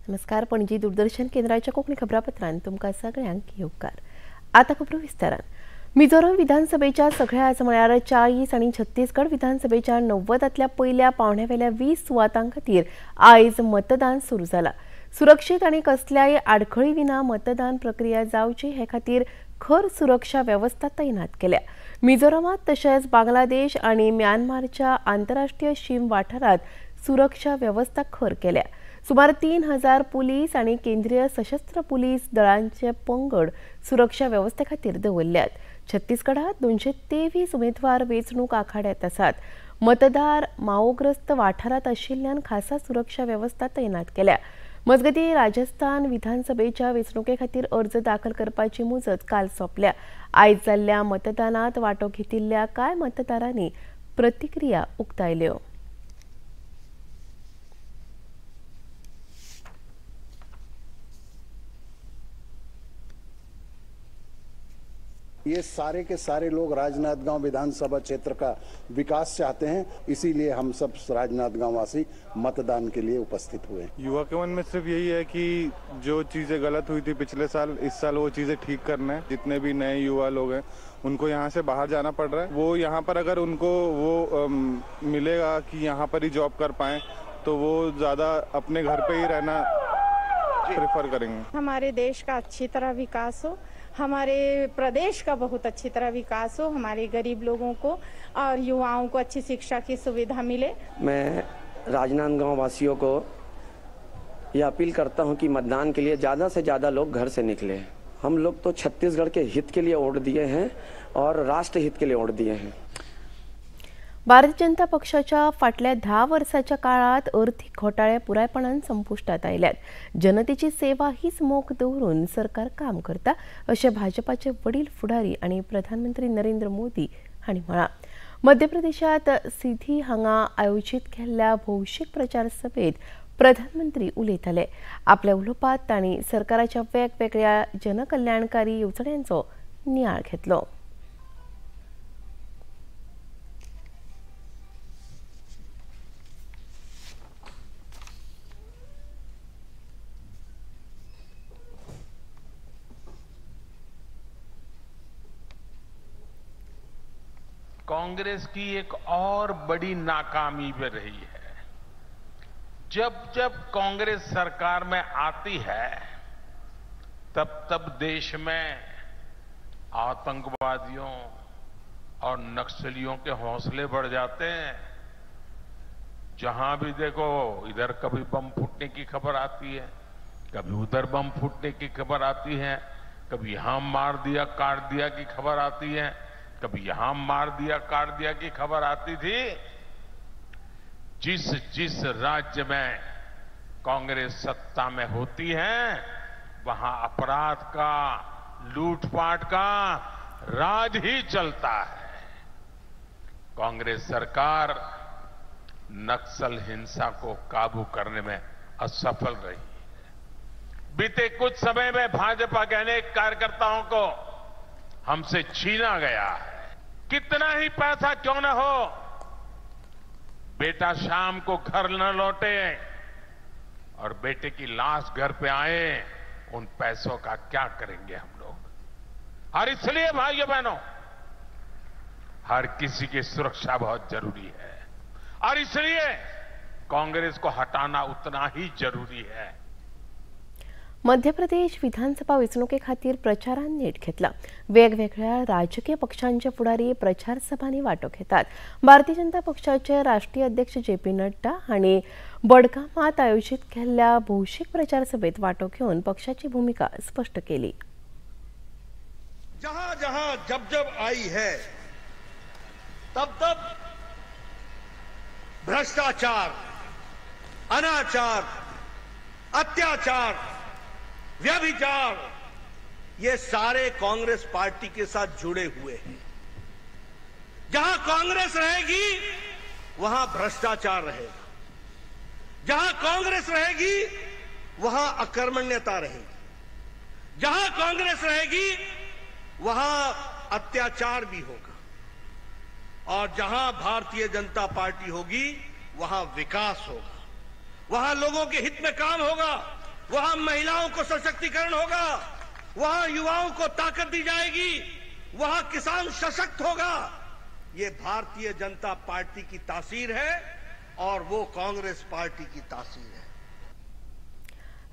नमस्कार, पणजी दूरदर्शन केंद्राच्या कोंकणी खबरापत्रांत तुमकां सगळ्यांक येवकार। आतां खबरो विस्तारान। मिझोरम विधानसभेच्या सगळ्याच म्हळ्यार 40 आनी छत्तीसगड विधानसभेच्या 90तांतल्या पयल्या पावण्यावेल्या 20 सुवातां खातीर आयज मतदान सुरू जाला। सुरक्षीत आनी कसल्याय आडखळी विना मतदान प्रक्रिया जावची हे खातीर खर सुरक्षा वेवस्था तैनात केल्या। मिझोरमात तशेंच बांगलादेश आनी म्यानमारच्या आंतरराष्ट्रीय शीम वाठारांत सुरक्षा वेवस्था खर केल्या। सुमार 3000 पुलीस आनी केंद्रीय सशस्त्र पुलीस दळांचे पंगड सुरक्षा वेवस्थे खातीर दवरल्यात। छत्तीसगडात 223 उमेदवार वेंचणूक आखाड्यात आसात। मतदार माओग्रस्त वाठारांत आशिल्ल्यान खासा सुरक्षा वेवस्था तैनात केल्या। मजगतीं राजस्थान विधानसभेच्या वेंचणुके खातीर अर्ज दाखल करपाची मुजत काल सोंपल्या। आयज जाल्ल्या मतदानात वांटो घेतिल्ल्या कांय मतदारांनी प्रतिक्रिया उक्तायल्यो। ये सारे के सारे लोग राजनांदगांव विधानसभा क्षेत्र का विकास चाहते हैं, इसीलिए हम सब राजनांदगांव वासी मतदान के लिए उपस्थित हुए। युवा के मन में सिर्फ यही है कि जो चीज़ें गलत हुई थी पिछले साल, इस साल वो चीज़ें ठीक करना है। जितने भी नए युवा लोग हैं उनको यहाँ से बाहर जाना पड़ रहा है। वो यहाँ पर अगर उनको वो मिलेगा कि यहाँ पर ही जॉब कर पाएँ तो वो ज़्यादा अपने घर पर ही रहना प्रेफर करेंगे। हमारे देश का अच्छी तरह विकास हो, हमारे प्रदेश का बहुत अच्छी तरह विकास हो, हमारे गरीब लोगों को और युवाओं को अच्छी शिक्षा की सुविधा मिले। मैं राजनांदगांव वासियों को यह अपील करता हूं कि मतदान के लिए ज़्यादा से ज़्यादा लोग घर से निकले। हम लोग तो छत्तीसगढ़ के हित के लिए वोट दिए हैं और राष्ट्र हित के लिए वोट दिए हैं। भारतीय जनता पक्षाच्या फाटल्या 10 वर्साच्या काळात अर्थीक घोटाळे पुरायपणान संपुश्टात आयल्यात। जनतेची सेवा हीच मोख दवरून सरकार काम करता अशें भाजपाचे वडील फुडारी आनी प्रधानमंत्री नरेंद्र मोदी हांणी म्हळां। मध्य प्रदेशात सिधी हांगा आयोजीत केल्ल्या भौशीक प्रचार सभेत प्रधानमंत्री उलयताले। आपल्या उलोवपांत तांणी सरकाराच्या वेगवेगळ्या जनकल्याणकारी येवजण्यांचो नियाळ घेतलो। कांग्रेस की एक और बड़ी नाकामी भी रही है। जब जब कांग्रेस सरकार में आती है तब तब देश में आतंकवादियों और नक्सलियों के हौसले बढ़ जाते हैं। जहां भी देखो इधर कभी बम फूटने की खबर आती है, कभी उधर बम फूटने की खबर आती है, कभी यहां मार दिया काट दिया की खबर आती है, कभी यहां मार दिया काट दिया की खबर आती थी। जिस जिस राज्य में कांग्रेस सत्ता में होती है वहां अपराध का, लूटपाट का राज ही चलता है। कांग्रेस सरकार नक्सल हिंसा को काबू करने में असफल रही है। बीते कुछ समय में भाजपा के अनेक कार्यकर्ताओं को हमसे छीना गया है। कितना ही पैसा क्यों न हो, बेटा शाम को घर न लौटे और बेटे की लाश घर पे आए, उन पैसों का क्या करेंगे हम लोग। और इसलिए भाइयों बहनों, हर किसी की सुरक्षा बहुत जरूरी है और इसलिए कांग्रेस को हटाना उतना ही जरूरी है। मध्य प्रदेश विधानसभा वेंचणुके खातीर प्रचारान नेट घेतला। वेगवेगळ्या राजकीय पक्षांचे फुडारी प्रचार सभांनी वांटो घेतात। भारतीय जनता पक्षाचे राष्ट्रीय अध्यक्ष जे पी नड्डा हांणी बडगामात आयोजीत केल्ल्या भौशीक प्रचार सभेत वांटो घेवन पक्षाची भूमिका स्पष्ट केली। जहां जहां जब जब आई है तब तब भ्रष्टाचार, अनाचार, अत्याचार, व्यभिचार, ये सारे कांग्रेस पार्टी के साथ जुड़े हुए हैं। जहां कांग्रेस रहेगी वहां भ्रष्टाचार रहेगा, जहां कांग्रेस रहेगी वहां अकर्मण्यता रहेगी, जहां कांग्रेस रहेगी वहां अत्याचार भी होगा और जहां भारतीय जनता पार्टी होगी वहां विकास होगा, वहां लोगों के हित में काम होगा, वहां महिलाओं को सशक्तिकरण होगा, वहां युवाओं को ताकत दी जाएगी, वहां किसान सशक्त होगा। ये भारतीय जनता पार्टी की तासीर है और वो कांग्रेस पार्टी की तासीर है।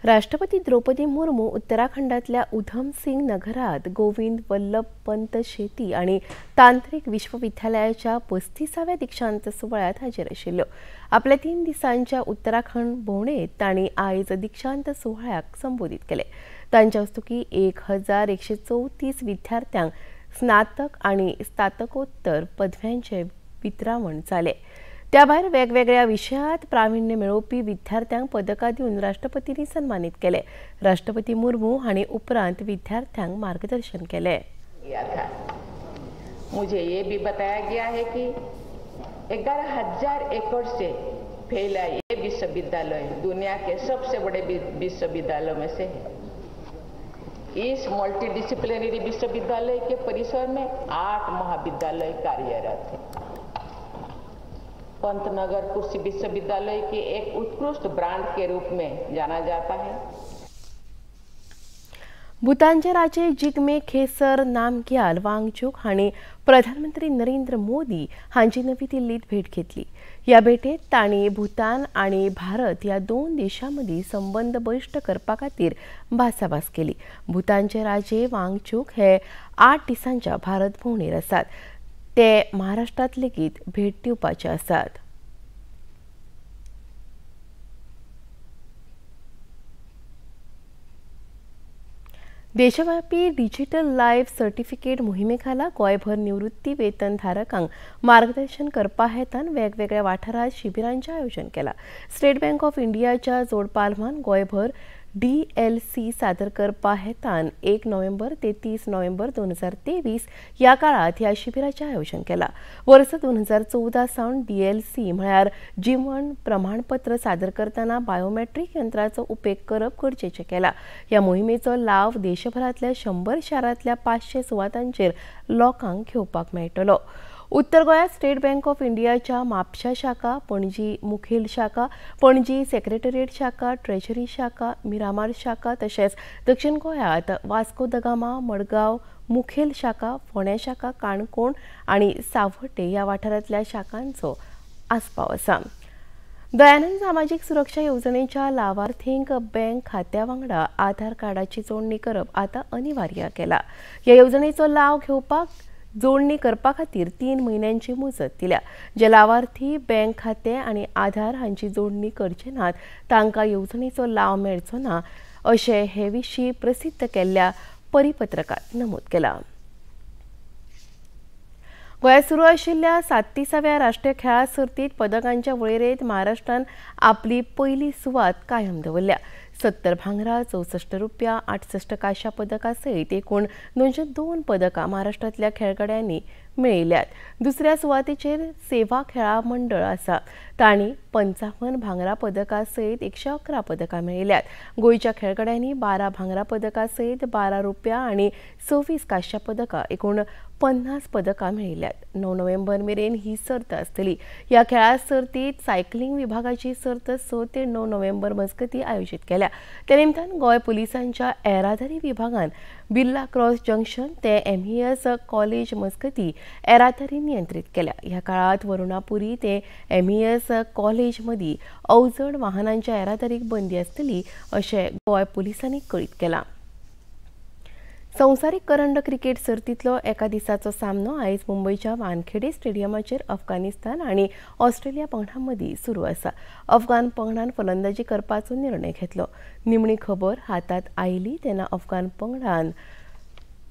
राष्ट्रपती द्रौपदी मुर्मू उत्तराखंडातल्या उधम सिंग नगरात गोविंद वल्लभ पंत शेती आणि तांत्रिक विश्वविद्यालयाच्या 35व्या दीक्षांत सुवाळ्यात हाजीर आशिल्ल्यो। आपल्या 3 दिसांच्या उत्तराखंड भोंवडेंत तांणी आयज दीक्षांत सुवाळ्याक संबोधित केले। तांच्या हस्तुकी 1134 विद्यार्थ्यांक स्नातक आणि स्नातकोत्तर पदव्यांचे वितरावण जाले। त्या भायर वेगवेगळ्या विशयात प्रावीण्य मेळोवपी विद्यार्थ्यांक पदकां दिवन राष्ट्रपतींनी सन्मानित केले। राष्ट्रपती मुर्मू हांणी उपरांत विद्यार्थ्यांक मार्गदर्शन केले। मुझे ये भी बताया गया है कि 11,000 एकड़ से फैला ये विश्वविद्यालय दुनिया के सबसे बड़े विश्वविद्यालयों में से है। इस मल्टीडिसिप्लिनरी विश्वविद्यालय के परिसर में 8 महाविद्यालय कार्यरत हैं। पंतनगर कृषि विश्वविद्यालय के एक उत्कृष्ट ब्रांड के रूप में जाना जाता है। भूतानचे राजे जिग्मे खेसर नामग्याल वांगचुक हांणी प्रधानमंत्री नरेंद्र मोदी हांची नवी दिल्लीत भेट घेतली। ह्या भेटेत तांणी भूतान आनी भारत ह्या 2 देशां मदीं संबंद बळिश्ट करपा खातीर भासाभास केली। भूतानचे राजे वांगचुक हे 8 दिसांच्या भारत भोंवडेर आसात। ते महाराष्ट्रात लेगीत भेट दिवपाचे आसात। देशव्यापी डिजिटल लायफ सर्टिफिकेट मोहिमेखाला गोंयभर निवृत्ती वेतन धारकांक मार्गदर्शन करपा हेतान वेगवेगळ्या वाठारांत शिबिरांचें आयोजन केलां। स्टेट बँक ऑफ इंडियाच्या जोडपालवान गोंयभर DLC सादर करपा हेतान 1 नोव्हेंबर ते 30 नोव्हेंबर 2023 ह्या काळात ह्या शिबिराचें आयोजन केलां। वर्स 2014 सावन DLC म्हळ्यार जीवन प्रमाणपत्र सादर करतना बायोमेट्रीक यंत्राचो उपेग करप गरजेचें केलां। ह्या मोहिमेचो लाव देशभरांतल्या 100 शारांतल्या 500 सुवातांचेर लोकांक घेवपाक मेळटलो। उत्तर गोंयांत स्टेट बँक ऑफ इंडियाच्या म्हापशा शाखा, पणजी मुखेल शाखा, पणजी सेक्रेटरिएट शाखा, ट्रेजरी शाखा, मिरामार शाखा तशेंच दक्षिण गोंयांत वास्को the Gama, Madgaon मुखेल शाखा, फोंड्या शाखा, काणकोण आनी सावटे ह्या वाठारांतल्या शाखांचो आस्पाव आसा। दयानंद सामाजीक सुरक्षा येवजणेच्या लावार्थींक बँक खात्या वांगडा आधार कार्डाची जोडणी करप आतां अनिवार्य केला। ह्या येवजणेचो लाव घेवपाक जोडणी करपा खातीर 3 म्हयन्यांची मुजत दिल्या। जे लावार्थी बँक खाते आनी आधार हांची जोडणी करचे नात तांकां येवजणेचो लाव मेळचो ना अशें हे विशीं प्रसिद्ध केल्ल्या परिपत्रकांत नमूद केलां। गोंयांत सुरू आशिल्ल्या 37व्या राष्ट्रीय खेळां सर्तींत पदकांच्या वळेरेंत महाराष्ट्रान आपली पयली सुवात कायम दवरल्या। 70 भांगरा, 64 रुपया, 68 कांश्या पदकां सयत एकूण 202 पदकां महाराष्ट्रांतल्या खेळगड्यांनी मेळयल्यात। दुसऱ्या सुवातेचेर सेवा खेळां मंडळ आसा, तांणी 55 भांगरा पदकां सयत 111 पदकां मेळयल्यात। गोंयच्या खेळगड्यांनी 12 भांगरा पदकां सयत 12 रुपया आनी 26 कांश्या पदकां एकूण 50 पदकां मेळयल्यात। 9 नोव्हेंबर मेरेन ही सर्त आसतली। ह्या खेळां सर्तींत सायकलिंग विभागाची सर्त 6 ते 9 नोव्हेंबर मजगतीं आयोजीत केल्या। त्या निमतान गोंय पुलिसांच्या येरादारी विभागान बिर्ला क्रॉस जंक्शन ते MES college मजगतीं येरादारी नियंत्रीत केल्या। ह्या काळात वरुणापुरी ते MES college मदीं अवजड वाहनांच्या येरादारीक बंदी आसतली अशें गोंय पुलिसांनी कळीत केलां। संवसारीक करंड क्रिकेट सर्तींतलो एका दिसाचो सामनो आयज मुंबयच्या वानखेडे स्टेडियमाचेर अफगाणिस्तान आनी ऑस्ट्रेलिया पंगडां मदीं सुरू आसा। अफगाण पंगडान फलंदाजी करपाचो निर्णय घेतलो। निमणी खबर हातांत आयली तेन्ना अफगाण पंगडान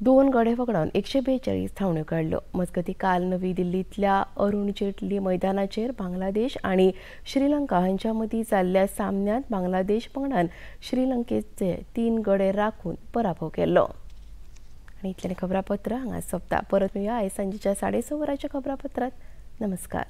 2 गडे वगडावन 142 धांवड्यो काडल्यो। मजगतीं काल नवी दिल्लींतल्या अरुण जेटली मैदानाचेर बांगलादेश आनी श्रीलंका हांच्या मदीं जाल्ल्या सामन्यांत बांगलादेश पंगडान श्रीलंकेचे 3 गडे राखून पराभव केल्लो। आनी इतलें खबरापत्र हांगा सोंपता। परत मेळया आयज सांजेच्या 6:30 वरांच्या खबरापत्रांत। नमस्कार।